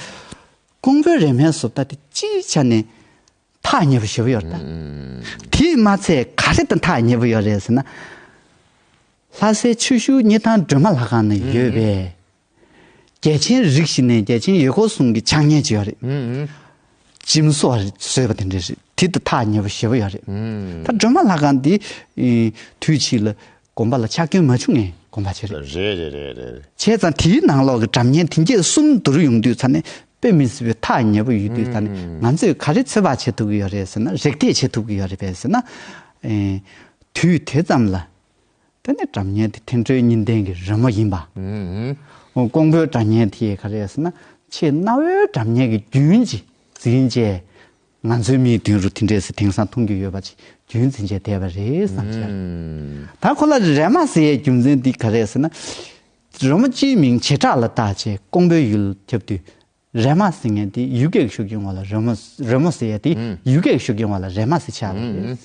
ཀོང་པོའི་རེ་མའི་བཟོ་ལྟ་དེ་སྤྱིའི་ཆ་ནས་ཐག་ཉེ་པོ་ཞེ་པོ་ཡོད་རེད་ད། ཨུམ། དེས་མ་ཚད་ག་རེ་དང་ཐག་ཉེ་པོ་ཡོད་རེད་ཟེར་ན། ལྷ་སའི་ཆུ་ཤུར་སྙེ་ཐང་སྒྲོལ་མ་ལྷ་ཁང་ན་ཡོད་པའི་རྒྱལ་ཆེན་རིགས་བཞི་ནས་རྒྱལ་ཆེན་ཡེ་ཤེས་གསུམ་གྱི་ཕྱག་བརྙན་ཅིག་ཡོད་རེད། ཨུམ། ཨུམ། འཇིམ་བཟོ་བ་རེད། བཟོས་པ་དེ་འདྲ་རེད། དེ་དང་ཐག་ཉེ་པོ་ཞེ་པོ་ཡོད་རེད། ཨུམ། ད་སྒྲོལ་མ་ལྷ་ཁང་འདི་དུས་ཕྱིས་ལ་དགོན་པ་ལ་ཆག་སྐྱོན་མ་བྱུང་ངའི་དགོན་པ་ཅིག་རེད། རེད་རེད་རེད་རེད། བྱས་ཙང་དེའི་ནང་ལོགས་ཀྱི་སྒྲ་སྙན་དེ་འདྲས་གསུམ་བསྡུར་ཡོང་དུས་ཙ་ནས་དཔེ་མི་སྲིད་པའི་ཐག་ཉེ་པོ་ཡོད་དུས་ཙ་ནས། ཨུམ། ང་ཚོས་ག་རེ་ཚོད་དཔག་བྱེད་ཐུབ་ཀྱི་ཡོད་རེད་ཟེར་ན། རེག་ཐེག་བྱེད་ཐུབ་ཀྱི་ཡོད་རེད་པས་ཟེར་ན། ཨེ། དུས་དེ་ཙམ་ལ། དེ་ནས་སྒྲ་སྙན་དེ་འཐེན་འཕྲོས་གཉིས་ལྡན་གྱི་རི་མོ་ཡིན་པ། ཨུམ། ཨོ། ཀོང་པོའི་སྒྲ་སྙན་དེ་ག་རེ་ཟེར་ན། ཆེས་གནའ་བོའི་སྒྲ་སྙན་གྱི་རྒྱུན་ཅིག་འཛིན་བྱས། ང་ཚོའི་མིག་མདུན་རུ་དེ་འདྲས་སེ་དེང་སང་མཐོང་རྒྱུ་ཡོད་པ་ཅིག་རྒྱུན་འཛིན་བྱས་བསྡད་པ་རེད་བསམ་བྱས། ཨུམ། ད་ཁོ་ལ་རེ་མ་ཟེར་ཡའི་རྒྱུ་མཚན་འདི་ག་རེ་ཟེར་ན། རི་མོ་སྤྱིའི་མིང་བྱེ་བྲག་ལ་བཏགས་བྱས་ཀོང་པོའི་ཡུལ་ཁྱབ་དུས། རེ་མ་ཟེར་མཁན་དེ་ཡུལ་སྐད་ཀྱི་ཤུགས་རྐྱེན་འོག་ལ་རི་མོ། རི་མོ་ཟེར་ཡ་དེ། ཨུམ། ཡུལ་སྐད་ཀྱི་ཤུགས་རྐྱེན་འོག་ལ་རེ་མ་ཟེར་ཆགས་པ་རེད། ཨུམ།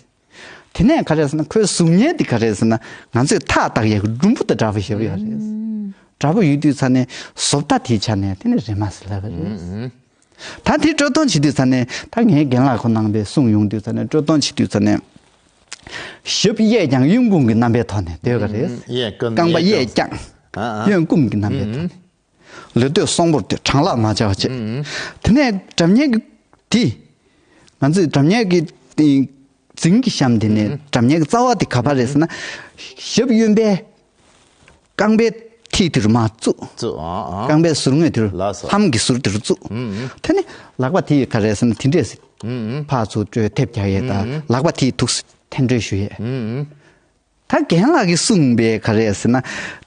དེ་ནས་ག་རེ་ཟེར་ན། ཁོའི་གཟུགས་བརྙན་དེ་ག་རེ་ཟེར་ན། ང་ཚོས་ཐག་བཏགས་ཡས་ཀྱི་སྒྲོམ་བུ་དང་འདྲ་པོ་ཞེ་པོ་ཡོད་རེད། ཨུམ། འདྲ་པོ་ཡོད་དུས་ཙ་ནས་བཟོ་ལྟ་དེའི་ཆ་ནས་དེ་ནི་རེ་མ་ཟེར་ལབ་པ་རེད། ཨུམ། ད་དེ་དཀྲོལ་གཏོང་བྱེད་དུས་ཙ་ནས། ད་ངའི་རྒན་ལགས་ཁོ་ནང་པས་གསུངས་ཡོང་དུས་ཙ་ནས། དཀྲོལ་གཏོང་བྱེད་དུས་ཙ་ནས། ཞབས་གཡས་བརྐྱང་གཡོན་བསྐུམ་གྱི་རྣམ་པའི་ཐོག་ནས་སྡོད་ཀྱི་རེད། གཡས་བསྐུམ། རྐང་པ་གཡས་གཡས་བརྐྱང་། ཨ་ཨ། གཡོན་བསྐུམ་གྱི་རྣམ་པའི་ཐོག་ནས། ལུས་སྟོད་སྲོག་པོར་སྡོད། གྲང་ལྷགས་མ་བྱ་བ་བྱེད། ཨུམ། དེ་ནས་སྒྲ་སྙན་གྱི་དེ། ང་ཚོས་སྒྲ་སྙན་གྱི་དེ་རྫིང་གི་གཤམ་དེ་ནས། ཨུམ། སྒྲ་སྙན་གྱི་རྩ་བ་དེ་ག་པར་རེད་ཟེར་ན། ཞབས་གཡོན་པས་རྐང་པའི་མཐིལ་དེ་རུ་མར་བཙུགས། བཙུགས། ཨ་ཨ། རྐང་པའི་ཟུར་ངོས་དེ་རུ། ལགས་སོ། ལྷམ་གྱི་ཟུར་དེ་རུ་བཙུགས། ཨུམ། དེ་ནས་ལག་པ་དེ་ག་རེ་ཟེར་ན་དེ་འདྲས་སེ། ཨུམ། ཕར་ཚུར་དཀྲོལ། ཐེབས་རྒྱག་ཡས་དང་། ཨུམ། ལག་པ་དེ་ཐུག་སེ་འཐེན་འཕྲོས་ཞུ་ཡས། ཨུམ། ད་རྒན་ལགས་ཀྱིས་གསུངས་པའི་ག་རེ་ཟེར་ན།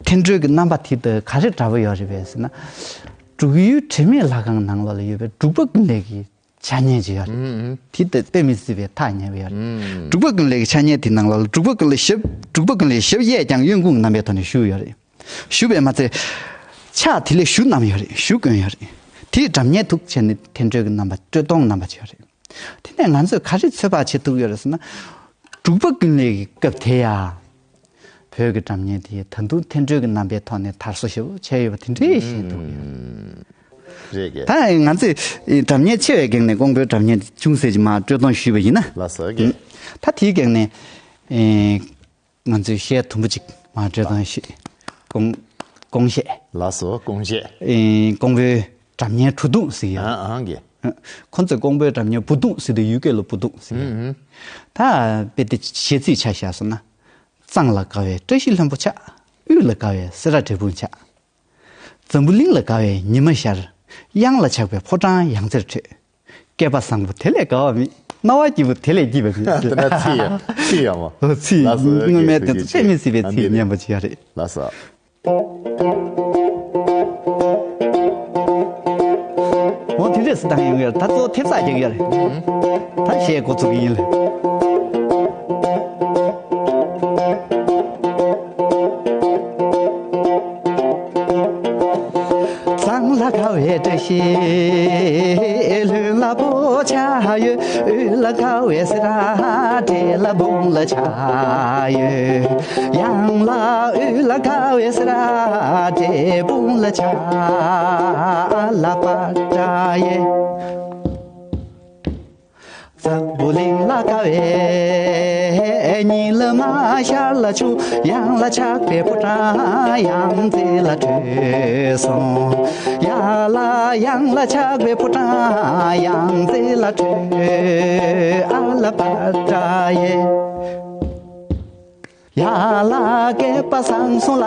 འཐེན་འཕྲོས་ཀྱི་རྣམ་པ་དེ་དང་ག་རེ་འདྲ་པོ་ཡོད་རེད་པས་ཟེར་ན། འབྲུག་ཡུལ་དྲི་མེད་ལྷ་ཁང་ནང་ལོགས་ལ་ཡོད་པའི་འབྲུག་པ་ཀུན་ལེགས་ཀྱི་ ཕྱག་བརྙན་ཅིག་ཡོད་རེད། ཨུམ། དེ་ལྟ་དཔེ་མི་སྲིད་པའི་ཐག་ཉེ་བ་ཡོད་རེད། ཨུམ། འབྲུག་པ་ཀུན་ལེགས་ཀྱི་ཕྱག་བརྙན་དེ་ནང་ལ་འབྲུག་པ་ཀུན་ལེགས་ཞབས། འབྲུག་པ་ཀུན་ལེགས་ཞབས་གཡས་བརྐྱངས་གཡོན་བསྐུམ་གྱི་རྣམ་པའི་ཐོག་ནས་བཞུགས་ཡོད་རེད། བཞུགས་པས་མ་ཚད། ཕྱག་དེ་ལས་གཞུ་བསྣམས་ཡོད་རེད། གཞུ་གོན་ཡོད་རེད། དེས་སྒྲ་སྙན་ཐུག་བྱས་ནས་ཐལ་སྒྲོལ་གྱི་རྣམ་པ། སྤྲོས་གཏོང་གི་རྣམ་པ་ཅིག་ཡོད་རེད། དེ་ནས་ང་ཚོས་ག་རེ་ཚོད་དཔག་བྱེད་ཐུབ་ཡོད་རེད་ཟེར་ན། འབྲུག་པ་ཀུན་ལེགས་ཀྱི་སྐབས་དེ་ཡ། བོད་ཀྱི་སྒྲ་སྙན་དེ་ད་དུང་ཐལ་སྒྲོལ་གྱི་རྣམ་པའི་ཐོག་ནས་དར་སོ་ཞེ་པོ་བྱས་ཡོད་པ་དེ་འདྲའི་ཤེས་ཐུབ་ཡོད། རེད་གི། ད་ང་ཚོས་སྒྲ་སྙན་ཆེ་བའི་སྒང་ནས་ཀོང་པོའི་སྒྲ་སྙན་དེ་ཅུང་ཟད་ཅིག་མར་སྤྲོས་གཏོང་ཞུས་པ་ཡིན་ན། ལགས་སོ་གི། ད་དེའི་སྒང་ནས་ཨེ། ང་ཚོས་གཞས་དུམ་བུ་གཅིག་མར་སྤྲོས་གཏོང་ཞུས། ཀོང་། ཀོང་གཞས། ལགས་སོ། ཀོང་གཞས། ཨེ། ཀོང་པོའི་སྒྲ་སྙན་བྲོ་བརྡུང་ཟེར་གྱི་ཡོད། ཨ་ཨང་གི། ཁོ་ཚོས་ཀོང་པོའི་སྒྲ་སྙན་བུ་བརྡུང་ཟེར་དུས་ཡུལ་སྐད་ལ་བུ་བརྡུང་ཟེར་གྱི་ཡོད། ཨུམ། ད་དཔེ་དེ་གཞས་ཚིག་ཆ་བཞག་སོང་ན། གཙང་ལ་དགའ་བའི་བཀྲ་ཤིས་ལྷུན་པོ་ཆགས། དབུས་ལ་དགའ་བའི་སེ་ར་འབྲས་སྤུངས་ཆགས། འཛམ་བུ་གླིང་ལ་དགའ་བའི་ཉི་མ་ཤར། གཡང་ལ་ཆགས་པའི་ཕོ་བྲང་ཡང་རྩེར་འཕྲོས། སྐལ་པ་བཟང་པོ་དེ་ལས་དགའ་བ་མེད། སྣང་བ་སྐྱིད་པོ་དེ་ལས་སྐྱིད་པ་མེད། དེ་ན་ཚིག་ཡ། ཚིག་ཡ་མོ། ཨོ་ཚིག། ལགས་སོ། དངོས་གནས་དེ་ཚོ་དཔེ་མི་སྲིད་པའི་ཚིག་སྙན་པོ་ཅིག་ཡ་རེད། ལགས་སོ། འོ་དེ་འདྲས་སུ་བཏང་ཡོང་ཡ་རེད། ད་གཙོ་བོ་ཐེབས་རྩ་རྒྱག་ཡ་རེད། ད་གཞས་འགོ་ཚུགས་ཀྱི་ཡིན་ལ། གཙང་ལ་དགའ་བའི་བཀྲ་ཤིས་ལྷུན་ལ་པོ་ཆགས་ཡོད། དབུས་ལ་དགའ་བའི་སེ་ར་འབྲས་སྤུངས་ལ་ཆགས་ཡོད། གཡང་ལ་དབུས་ལ་དགའ་བའི་སེ་ར་འབྲས་སྤུངས་ལ་ཆགས། ཨ་ལ་པ་ཏྲ་ཡེ། འཛམ་བུ་གླིང་ལ་དགའ་བའི་ཉི་ལ་མ་ཤར་ལ་ཆུ། གཡང་ལ་ཆགས་པའི་ཕོ་བྲང་ཡང་རྩེ་ལ་བྲོས་སོང་། ཡ་ལ་གཡང་ལ་ཆགས་པའི་ཕོ་བྲང་ཡང་རྩེ་ལ་བྲོས། ཨ་ལ་པ་ཏྲ་ཡེ། ཡ་ལ་སྐལ་པ་བཟང་སོང་ལ་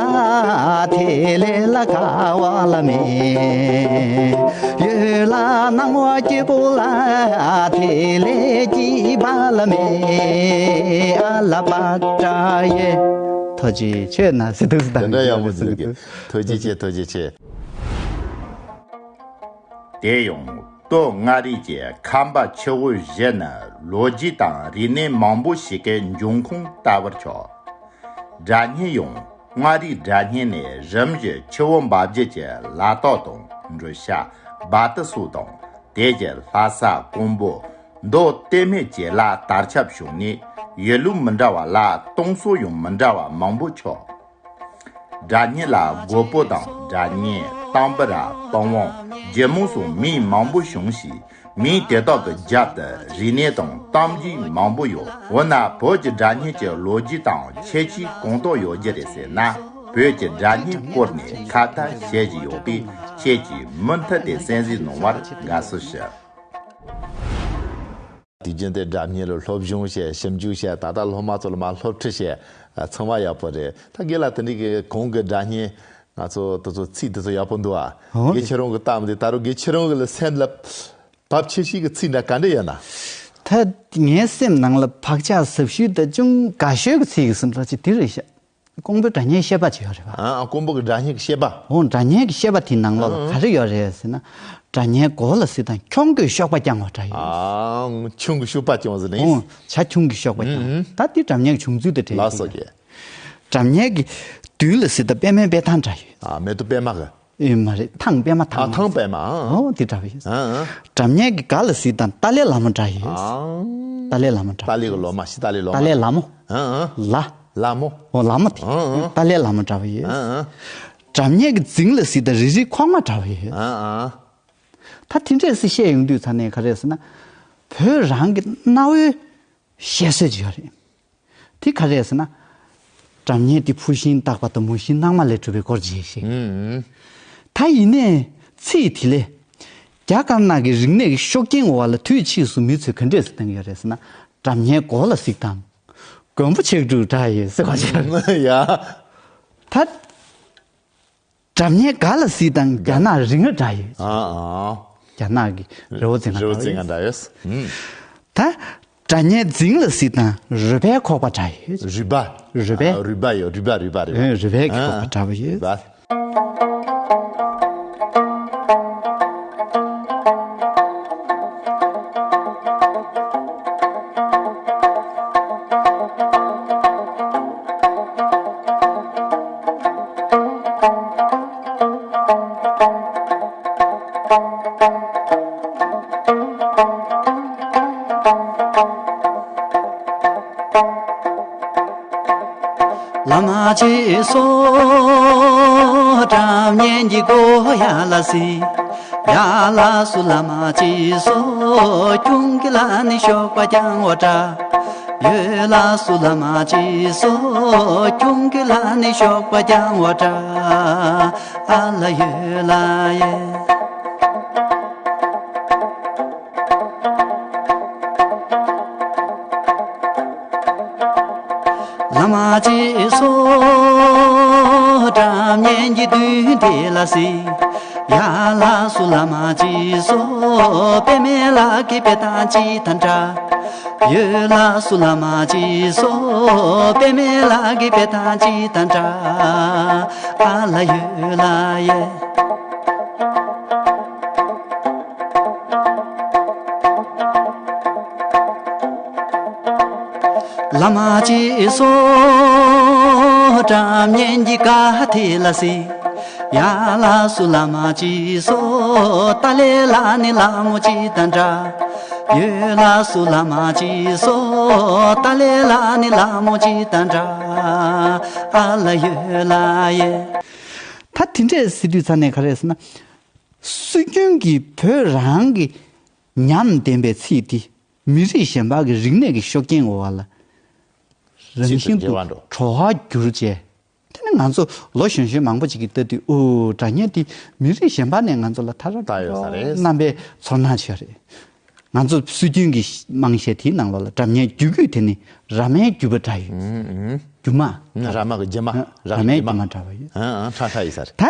དེ་ལས་ལ་དགའ་བ་ལ་མེད། ཡུལ་ལ་སྣང་བ་སྐྱིད་པོ་ལ་དེ་ལས་སྐྱིད་པ་ལ་མེད། ཨ་ལ་པ་ཏྲ་ཡེ། ཐུགས་རྗེ་ཆེ། ན་སི་ཐུགས་སུ་དང་། དེ་འདྲ་ཡག་པོ་ཟེར་གི། ཐུགས་རྗེ་ཆེ། ཐུགས་རྗེ་ཆེ། དེ་ཡང་སྟོད་མངའ་རིས་ཀྱི་ཁམས་པ་ཆུ་བོ་བཞི་ནི་ལོ་རྒྱུས་དང་རིག་གནས་མང་པོ་ཞིག་གི་འབྱུང་ཁུངས་ལྟ་བུར་ཆགས། སྒྲ་སྙན་ཡང་མངའ་རིས་སྒྲ་སྙན་ནས་རིམ་བཞིན་ཆུ་བོ་འབབ་རྒྱུད་ཀྱི་ལ་དྭགས་དང་འབྲི་ཤ། སྦ་ཏི་སོགས་དང་དེ་བཞིན་ལྷ་ས། ཀོང་པོ། མདོ་སྟོད་སྨད་བཅས་ལ་དར་ཁྱབ་བྱུང་ནས་ཡུལ་ལུགས་མི་འདྲ་བ་ལ་གཏོང་སྲོལ་ཡང་མི་འདྲ་བ་མང་པོ་ཆགས། སྒྲ་སྙན་ལ་རྒོད་པོ་དང་སྒྲ་སྙན། ཏམ་བུ་ར། པི་ཝང་། རྒྱུད་མང་སོགས་མིང་མང་པོ་བྱུང་ཞིང་། མིང་དེ་དག་གི་རྒྱབ་ཏུ་རིག་གནས་དང་གཏམ་རྒྱུད་མང་པོ་ཡོད། འོ་ན་བོད་ཀྱི་སྒྲ་སྙན་གྱི་ལོ་རྒྱུས་དང་ཁྱད་ཆོས་གང་དག་ཡོད་རྒྱུ་རེད་ཟེར་ན། བོད་ཀྱི་སྒྲ་སྙན་སྐོར་ནས་ཁ་བརྡ་བྱེད་ཀྱི་ཡོད་པས། ཁྱེད་ཀྱིས་མུ་མཐུད་དེ་གསན་གཟིགས་གནང་བར་དགའ་བསུ་ཞུ། དུས་རྒྱུན་དུ་སྒྲ་སྙན་ལ་སློབ་སྦྱོང་བྱས། ཞིབ་འཇུག་བྱས། ད་ལྟ་སློབ་མ་ཚོ་ལ་མར་སློབ་ཁྲིད་བྱས། ཚང་མ་ཡག་པོ་རེད། ད་རྒན་ལགས་དེ་འདྲའི་གི་གོང་གི་སྒྲ་སྙན་ང་ཚོ་དེ་ཚོ་ཚིག་དེ་ཚོ་ཡག་པོ་འདུག་ཨ། ཨོ། རྒན་ཁྱེད་རང་གི་གཏམ་དེ་ད་རུང་རྒན་ཁྱེད་རང་གི་ལ་སེམས་ལ་བབ་ཆེ་ཤོས་ཀྱི་ཚིག་འདྲ་ག་འདྲ་ཡོད་ན། ད་ངའི་སེམས་ནང་ལ་བག་ཆགས་ཟབ་ཤོས་དང་ཅུང་དགའ་ཤོས་ཀྱི་ཚིག་གི་ཟིན་འདྲ་ཅིག་དེ་རེད་ཤག་ཀོང་པོའི་སྒྲ་སྙན་བཤད་པ་ཅིག་ཡོད་རེད་པ། ཨ། ཀོང་པོ་གི་སྒྲ་སྙན་གྱི་བཤད་པ། འོ། སྒྲ་སྙན་གྱི་བཤད་པ་དེའི་ནང་ལོགས་ལ་ག་རེ་ཡོད་རེད་ཟེར་ན། སྒྲ་སྙན་གོ་ལ་གཟིགས་དང་ཁྱུང་གིས་གཤོག་པ་བརྐྱང་བ་འདྲ་ཡོད། ཨ། ཁྱུང་གིས་གཤོག་པ་བརྐྱང་བ་ཟེར་ནས། འོ། བྱ་ཁྱུང་གིས་གཤོག་པ་བརྐྱང་བ། ཨུ། ད་དེ་སྒྲ་སྙན་གྱི་བྱུང་ཚུལ་དེ་འདྲ་ཡོད། ལགས་སོ་རྒན། སྒྲ་སྙན་གྱི་མདུན་ལ་གཟིགས་དང་པད་མའི་དཔེ་ཐང་འདྲ་ཡོད། ཨ། མེ་ཏོག་པད་མ་གི། ཨེ་མ་རེད། ཐང་པད་མ། ཨ། ཐང་པད་མ། ཨ། འོ་དེ་འདྲ་བ་ཡོད། ཨ། ཨ། སྒྲ་སྙན་གྱི་སྒ་ལ་གཟིགས་དང་ཏཱ་ལའི་བླ་མ་འདྲ་ཡོད། ཨ། ཏཱ་ལའི་བླ་མ་འདྲ། ཏཱ་ལའི་གི་སློབ་མ་ཞིག་ཏཱ་ལའི་སློབ་མ། ཏཱ་ལའི་བླ་མོ། ཨ། ཨ། ལ། བླ་མོ། འོ་བླ་མོ་དེ། ཨ། ཨ། ཏཱ་ལའི་བླ་མ་འདྲ་བ་ཡོད། ཨ། ཨ། སྒྲ་སྙན་གྱི་རྫིང་ལ་གཟིགས་དང་རི་རི་ཁོག་མ་འདྲ་བ་ཡོད། ཨ། ཨ། ད་དེ་འདྲས་སེ་བཤད་ཡོང་དུས་ཙ་ནས་ག་རེ་ཟེར་ན། བོད་རང་གི་གནའ་བོའི་བཤད་སྲོལ་ཅིག་ཡོད་རེད། དེ་ག་རེ་ཟེར་ན། སྒྲ་སྙན་དེ་ཕུར་ཤིང་བཏགས་པ་དང་མུ་ཤིང་གནག་མ་ལས་གྲུབ་པའི་སྐོར་ཅིག་ཞིག་ཨུམ། ད་ཡིན་ནའི་ཚིག་དེ་ལས། རྒྱ་དཀར་ནག་གི་རིག་གནས་ཀྱི་ཤུགས་རྐྱེན་འོག་ལ་དུས་ཕྱིས་སུ་མི་ཚོས་ག་འདྲས་སེ་བཏང་གི་ཡོད་རེད་ཟེར་ན། སྒྲ་སྙན་གོ་ལ་གཟིགས་དང་། མགོན་པོ་ཆགས་འགྲོ་འདྲ་ཡོད་ཟེར་བ་ཞིག་ཡ། ད། སྒྲ་སྙན་སྒ་ལ་གཟིགས་དང་རྒྱ་ནག་རི་ང་འདྲ་ཡོད། ཨ་ཨ། རྒྱ་ནག་གི་རི་བོ་རྩེ་ལྔ་རི་བོ་རྩེ་ལྔ་འདྲ་ཡོད། ཨུམ། ད་སྒྲ་སྙན་རྫིང་ལ་གཟིགས་དང་རུས་སྦལ་ཁོག་པ་འདྲ་ཡོད། རུས་སྦལ། རུས་སྦལ། ཨ། རུས་སྦལ་ཡོད། རུས་སྦལ། རུས་སྦལ། རུས་སྦལ། ཨ། རུས་སྦལ་ཁོག་པ་འདྲ་བ་ཡོད། རུས་སྦལ། བླ་མ་མཆོད་སོ། སྒྲ་སྙན་གྱི་སྒོ་ཡར་ལ་ཟིན། ཡར་ལ་སོ་བླ་མ་མཆོད་སོ། ཁྱུང་གི་ལ་ནི་ཤོག་པ་རྐྱང་བ་འདྲ། ཡོད་ལ་སོ་བླ་མ་མཆོད་སོ། ཁྱུང་གི་ལ་ནི་ཤོག་པ་རྐྱང་བ་འདྲ། ཨ་ལ་ཡོད་ལ་ཡེ། བླ་མ་མཆོད་སོ། སྒྲ་སྙན་གྱི་མདུན་དེ་ལ་གཟིགས། ཡར་ལ་སོ་བླ་མ་མཆོད་སོ། པདྨའི་ལག་གི་དཔེ་ཐང་གཅིག་དང་འདྲ། ཡོད་ལ་སོ་བླ་མ་མཆོད་སོ། པདྨའི་ལག་གི་དཔེ་ཐང་གཅིག་དང་འདྲ། ཨ་ལ་ཡོད་ལ་ཡེ། བླ་མ་མཆོད་སོ། སྒྲ་སྙན་གྱི་སྒར་དེ་ལ་གཟིགས། ཡར་ལ་སོ་བླ་མ་མཆོད་སོ། ཏཱ་ལའི་བླ་ནི་ལྷ་མོ་གཅིག་དང་འདྲ། ཡོད་ལ་སོ་བླ་མ་མཆོད་སོ། ཏཱ་ལའི་བླ་ནི་ལྷ་མོ་གཅིག་དང་འདྲ། ཨ་ལ་ཡོད་ལ་ཡེ། ད་དེ་འདྲས་ཟེར་དུས་ཙ་ནས་ག་རེ་ཟེར་ན། སྲོལ་རྒྱུན་གྱི་བོད་རང་གི་ཉམས་ལྡན་པའི་ཚིག་དེ་མི་རིགས་གཞན་པ་གི་རིག་གནས་ཀྱི་ཤུགས་རྐྱེན་འོག་ལ་རང་བཞིན་དུ་བྲོ་བ་འགྱུར་བྱས། དེ་ནི་ང་ཚོ་ལོ་གཞོན་གཞོན་མང་པོ་ཅིག་གིས་ལྟ་དུས་ཨོ་སྒྲ་སྙན་དེ་མི་རིགས་གཞན་པ་ནས་ང་ཚོ་ལ་ཐར་ད་ཡོད་ས་རེད། རྣམ་པའི་ཚོར་སྣང་བྱས་རེད། ང་ཚོ་སྲོལ་རྒྱུན་གྱི་རྨང་གཞི་དེའི་ནང་ལོགས་ལ་སྒྲ་སྙན་རྒྱུད་སྐུད་དེ་ནི་རཱ་མའི་རྒྱུད་པ་འདྲ་ཡོད། ཨུམ་ཨུམ། རྒྱུད་མ། རཱ་མ་གི་རྒྱུད་མ། ཨ། རཱ་མའི་རྒྱུད་མ་འདྲ་བ་ཡོད། ཨ་ཨ། ཁྲ་ཁྲ་ཡིན་ས་རེད། ད་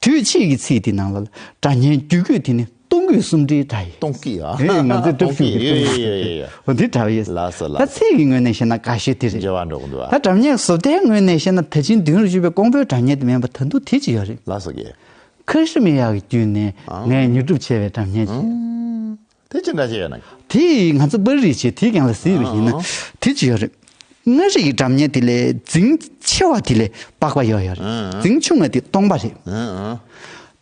དུས་ཕྱིས་ཀྱི་ཚིག་དེའི་ནང་ལོགས་ལ་སྒྲ་སྙན་རྒྱུད་སྐུད་དེ་ནི་སྟོང་སྐུད་གསུམ་སྒྲིལ་འདྲ་ཡོད། སྟོང་སྐུད་ཨ། ཨེ་ང་ཚོའི་སྟོང་སྐུད་སྒྲུབ་ཡོད་ཡོད་ཡོད་ཡོད། འོ་འདི་འདྲ་བ་ཡོད། ལགས་སོ་ལགས་སོ། ད་ཚིག་གི་ངོས་ནས་བཤད་ན་འགའ་ཤས་དེ་རེད། འགྲེལ་བ་འགྲོ་གི་འདུག་ཨ། ད་སྒྲ་སྙན་བཟོ་ལྟའི་ངོས་ནས་བཤད་ན་ད་ཕྱིན་དོན་རུ་ཞུགས་པའི་ཀོང་པོའི་སྒྲ་སྙན་དེ་མིན་པ་ད་དུང་དེ་ཅི་ཡོད་རེད། ལགས་སོ་གི། ཁ་ཧྲི་མི་ཡ་གི་བརྒྱུད་ནས་ཨ། ངས་ཉོ་སྒྲུབ་བྱས་པའི་སྒྲ་སྙན་ཅིག་དེ་ཅི་འདྲ་ཅིག་ཡོད་ན། དེ་ང་ཚོ་པར་རིས་བྱས་དེའི་སྒང་ལ་གཟིགས་པ་ཡིན་ན། ཨ། དེ་ཅི་ཡོད་རེད། མངའ་རིས་ཀྱི་སྒྲ་སྙན་དེ་ལས་འཛིང་ཆེ་བ་དེ་ལས་པགས་པ་ཡོད་ཡོད་རེད། ཨ། འཛིང་ཆུང་བ་དེ་སྟོང་པ་རེད། ཨ།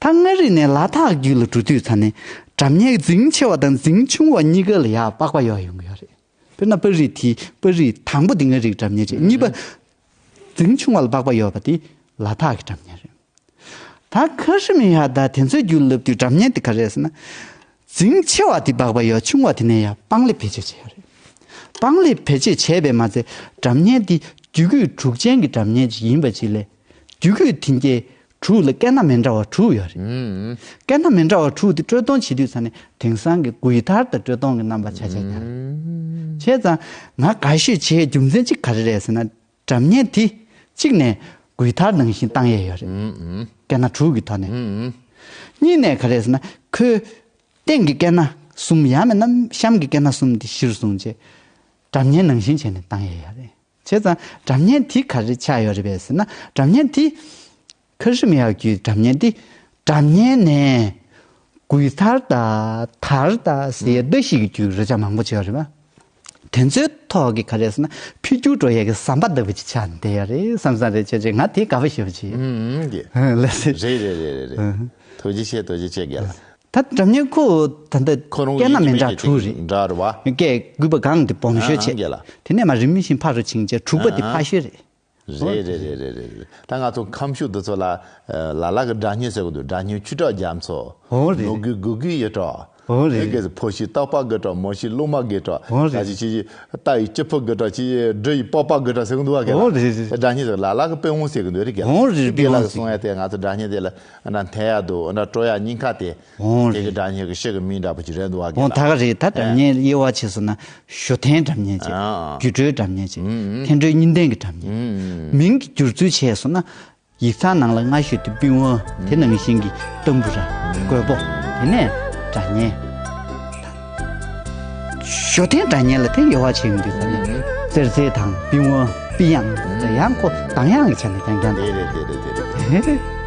ད་མངའ་རིས་ནས་ལ་དྭགས་རྒྱུད་ལ་འགྲོ་དུས་ཙ་ནས་སྒྲ་སྙན་འཛིང་ཆེ་བ་དང་འཛིང་ཆུང་བ་གཉིས་ཀ་ལ་ཡ་པགས་པ་ཡོད་ཡོང་གི་ཡོད་རེད། དཔེར་ན་པར་རིས་དེ་པར་རིས་དང་པོ་དེ་མངའ་རིས་ཀྱི་སྒྲ་སྙན་རེད། གཉིས་པ། ཨ། འཛིང་ཆུང་བ་ལ་པགས་པ་ཡོད་པ་དེ་ལ་དྭགས་ཀྱི་སྒྲ་སྙན་རེད། ད་ཁ་ཧྲི་མི་ཡ་དང་དེ་ཚོའི་རྒྱུད་ལབ་དུས་སྒྲ་སྙན་དེ་ག་རེ་རེད་ཟེར་ན། འཛིང་ཆེ་བ་དེ་པགས་པ་ཡོད། ཆུང་བ་དེ་ནས་ཡང་སྤང་ལེབ་བེད་སྤྱོད་བྱས་ཡོད་རེད། སྤང་ལེབ་བེད་སྤྱོད་བྱས་པས་མ་ཚད་སྒྲ་སྙན་དེ་རྒྱུད་སྐུད་དྲུག་ཅན་གྱི་སྒྲ་སྙན་ཅིག་ཡིན་པ་ཅིག་ལས། རྒྱུད་སྐུད་དེ་གའི་དྲུག་ལ་སྐད་སྣ་མི་འདྲ་བ་དྲུག་ཡོད་རེད། ཨུམ། སྐད་སྣ་མི་འདྲ་བ་དྲུག་དེ་དཀྲོལ་གཏོང་བྱེད་དུས་ཙ་ནས་དེང་སང་གི་གུ་ཡི་ཐར་དང་དཀྲོལ་གཏོང་གི་རྣམ་པ་ཆ་ཆ་ཉར། ཨུམ། བྱས་ཙང་ང་དགའ་ཤོས་བྱེད་རྒྱུ་མཚན་གཅིག་ག་རེ་རེད་ཟེར་ན། སྒྲ་སྙན་དེ་གཅིག་ནས་གུ་ཡི་ཐར་ནང་བཞིན་བཏང་ཡས་ཡོད་རེད། ཨུམ་ཨུམ། སྐད་སྣ་དྲུག་གི་ཐོག་ནས། ཨུམ་ཨུམ། གཉིས་ནས་ག་རེ་ཟེར་ན་ཁོའི་སྟེང་གི་སྐད་སྣ་གསུམ་ཡང་མིན་ན་གཤམ་གྱི་སྐད་སྣ་གསུམ་དེ་གཞིར་བཟུང་བྱས་སྒྲ་སྙན་ནང་བཞིན་བྱས་ནས་བཏང་ཡས་ཡོད་རེད། བྱས་ཙང་སྒྲ་སྙན་དེ་ག་རེ་ཆགས་ཡོད་རེད་པས་ཟེར་ན། སྒྲ་སྙན་དེ་ཁ་ཧྲི་མི་ཡ་གི་སྒྲ་སྙན་དེ་སྒྲ་སྙན་ནས་གུ་ཡི་ཐར་དང་ཐར་དང་ཟེར་ཡ་བརྡ་བཞི་གི་རྒྱུད་རེ་ཆ་མང་པོ་ཅིག་ཡོད་རེད་པ། དེ་ཚོའི་ཐོག་གི་ག་རེ་ཟེར་ན་འཕེལ་འགྱུར་འགྲོ་ཡས་ཀྱི་ཟམ་པ་ལྟ་བུ་ཅིག་ཆགས་བསྡད་ཡོད་རེད་བསམ་བསམ་རེད། བྱས་བྱས་ང་དེ་དགའ་པོ་ཞེ་པོ་ཅིག་ཨུམ་ཨུམ་གི། ལགས་སེ། རེད་རེད་རེད་རེད། ཐུགས་རྗེ་ཆེ་ཐུགས་རྗེ་ཆེ་རྒན་ལགས། ད་སྒྲ་སྙན་ཁོ་ད་ལྟ་ཁོ་རང་སྐད་སྣ་མི་འདྲ་དྲུག་རེད། འདྲ་རེད་བ། སྐད་དགུ་པ་གང་དེ་སྦོམ་ཤོས་བྱས། ཨ་ཨ་རྒན་ལགས། དེ་ནས་མར་རིམ་བཞིན་ཕར་རུ་ཕྱིན་བྱས་དྲུག་པ་དེ་ཨ་ཨ་ཕར་ཤོས་རེད། རེད་རེད་རེད་རེད་རེད། ད་ང་ཚོ་ཁམས་ཤུག་འདི་ཚོ་ལ་ལ་ལ་གི་སྒྲ་སྙན་ཟེར་གི་འདུག་སྒྲ་སྙན་ཆུ་དྲག་རྒྱ་མཚོ། འོ་རེད། ནོར་རྒྱུན་དགུ་རྒྱུན་ཡོད་གྲོགས། འོ་རེད། ཨེ་གེ་ཕོ་ཤི་སྟག་པ་དགོད་གྲོགས། མོ་ཤི་གླུ་མ་དགོད་གྲོགས། འོ་རེད། ད་ཅི་ཅི་ཅི་རྟ་ཡི་སྐྱི་ཕུ་དགོད་གྲོགས། ཅི་ཅི་འབྲི་ཡི་པགས་པ་དགོད་གྲོགས་ཟེར་གི་འདུག་བ་གས་ལ། འོ་རེད་རེད། སྒྲ་སྙན་ཟེར་ལ་ལ་གི་དཔེ་ཧོང་ཟེར་གི་འདུག་རེད་གས་ལ། འོ་རེད། དཔེ་ལ་གི་གསུང་ཡ་དེ་ང་ཚོ་སྒྲ་སྙན་དེ་ལ་ཨ་ན་འཐེན་ཡ་འདུག་ཨ་ན་དཀྲོལ་ཡ་སྙིང་ཁ་དེ། འོ་དེ་གི་རེད། སྒྲ་སྙན་གི་ཤེས་གི་མིང་འདྲ་པོ་ཅིག་རེད་འདུག་བ་གས་ལ། འོ་ད་ག་རེད། ད་སྒྲ་ཨེ་སྙན་དབྱེ་བ་ཕྱེ་སོང་ན་ཞུ་འཐེན་སྒྲ་སྙན་ཅིག་ཨ་ཨ། བརྒྱུད་སྒྲོལ་སྒྲ་སྙན་ཅིག་ཨུམ་ཨུམ། འཐེན་སྒྲོལ་གཉིས་ལྡན་གི་སྒྲ་སྙན། ཨུམ་ཨུམ། མིང་གི་བསྒྱུར་ཚུལ་ཕྱེ་སོང་ན། ཡིག་ཚང་ནང་ལ་སྔ་ཤོས་དེ་པི་ཝང་དེ་ནང་བཞིན་གྱི་ཏམ་བུ་ར། རྒོད་པོ། དེ་ནས་སྒྲ་སྙན། ཞོ་ཐེན་སྒྲ་སྙན་ལ་དེ་ཡོ་བ་བྱེད་ཀྱི་འདུག་ཟེར་ནས་ཙེར་ཙེར་དང་པི་ཝང་པི་ཡང་དེ་ཡང་ཁོ་གདངས་དབྱངས་ཀྱི་ཆ་ནས་ཀྱང་ཀྱང་དེ་རེད་དེ་རེད་དེ་རེད།